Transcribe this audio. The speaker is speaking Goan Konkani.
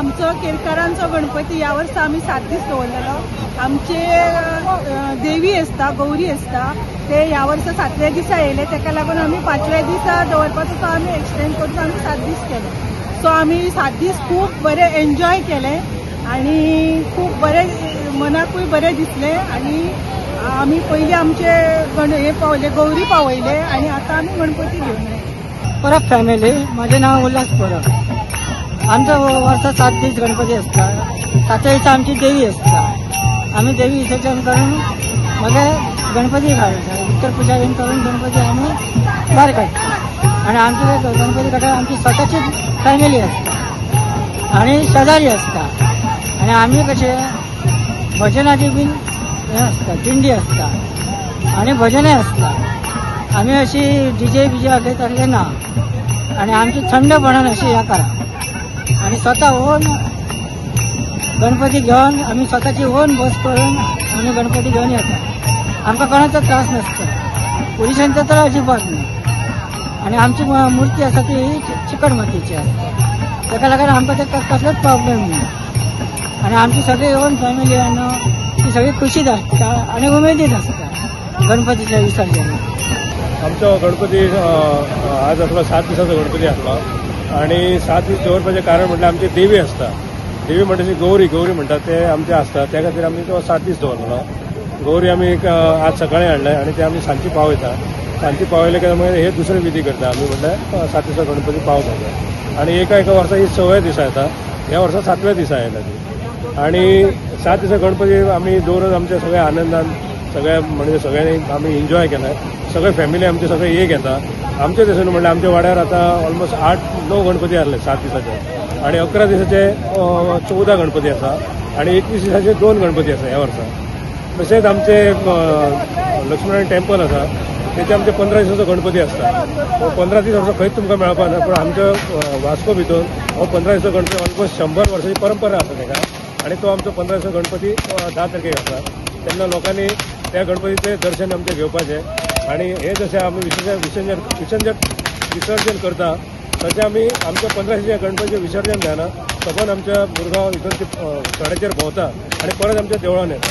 आमचो केरकारांचो गणपती ह्या वर्सा आमी 7 दीस दवरलेलो. आमचे देवी आसता, गौरी आसता, ते ह्या वर्सा 7व्या दिसा येयले, तेका लागून आमी 5व्या दिसा दवरपाचो तो आमी एक्सटेंड करून आमी 7 दीस केले. सो आमी 7 दीस खूब बरे एन्जॉय केले आनी खूब बरे मनाकूय बरें दिसलें. आनी आमी पयलीं आमचे हे पावले, गौरी पावयले आनी आतां आमी गणपती घेवन आयले. परब फॅमिली, माझे नाव उल्हास परब. आमचो वर्सा 7 दीस गणपती आसता. 7व्या दिसा आमची देवी आसता. आमी देवी विसर्जन करून मागीर गणपती काडटा, उत्तर पुजा बीन करून गणपती आमी भायर काडटा. आनी आमचे गणपती काडटा आमची स्वताची फॅमिली आसता आनी शेजारी आसता. आनी आमी कशे भजनाची बीन हें आसता, दिंडी आसता आनी भजनय आसता. आमी अशी डीजे बिजे अशें तसलें ना आनी आमची थंडपणान अशी ह्या करा आनी स्वता ओन गणपती घेवन आमी स्वताची ओन बस करून आमी गणपती घेवन येता. आमकां कोणाचो त्रास नासता, पुलिसांचो तर अजिबात न्ही. आनी आमची मुर्ती आसा ती चिकट मातयेची आसता, ताका लागून आमकां ते कसलोच प्रॉब्लेम न्ही. आनी आमची सगळी ओन फॅमिली आहा ती सगळी खुशीत आसता आनी उमेदीत आसता गणपतीच्या विसर्जनाक. आमचो गणपती आज आसलो 7 दिसाचो गणपती आसलो आनी 7 दीस दवरपाचें कारण म्हटल्यार आमची देवी आसता. देवी म्हणटा ती गौरी, गौरी म्हणटात ते आमचे आसता, त्या खातीर आमी तो 7 दीस दवरलो. गौरी आमी आज सकाळीं हाडले आनी ते आमी सांजची पावयता. सांजची पावयले काय मागीर हे दुसरे विधी करता आमी, म्हटल्यार 7 दिसा गणपती पावता. आनी एका एका वर्सा ही 6व्या दिसा येता, ह्या वर्सा 7व्या दिसा येयला ती. आनी 7 दिसा गणपती आमी दवरून आमच्या सगळ्या आनंदान सगळ्या म्हणजे सगळ्यांनी आमी एन्जॉय केलाय. सगळे फॅमिली आमचे सगळे एक येता. आमचे थंयसर म्हणल्यार आमच्या वाड्यार आतां ऑलमोस्ट 8-9 गणपती आसले 7 दिसाचे, आनी 11 दिसाचे 14 गणपती आसा आनी 21 दिसाचे 2 गणपती आसा ह्या वर्सा. तशेंच आमचे लक्ष्मीनारायण टेम्पल आसा, तेचे आमचे 15 दिसाचो गणपती आसता. हो 15 दीस असो खंयच तुमकां मेळपा ना, पूण आमच्या वास्को भितर हो 15 दिसाचो गणपती ऑलमोस्ट 100 वर्साची परंपरा आसा तेका. आनी तो आमचो 15 दिसाचो गणपती 10 तारखेक आसा. तेन्ना लोकांनी त्या गणपतीचें दर्शन आमचें घेवपाचें. आनी हे जशें आमी विसर्जन करता तशें आमी आमच्या 15 दिसाच्या गणपतीचें विसर्जन जायना, तपन आमच्या मुरगांव हितून सड्याचेर भोंवता आनी परत आमच्या देवळान येता.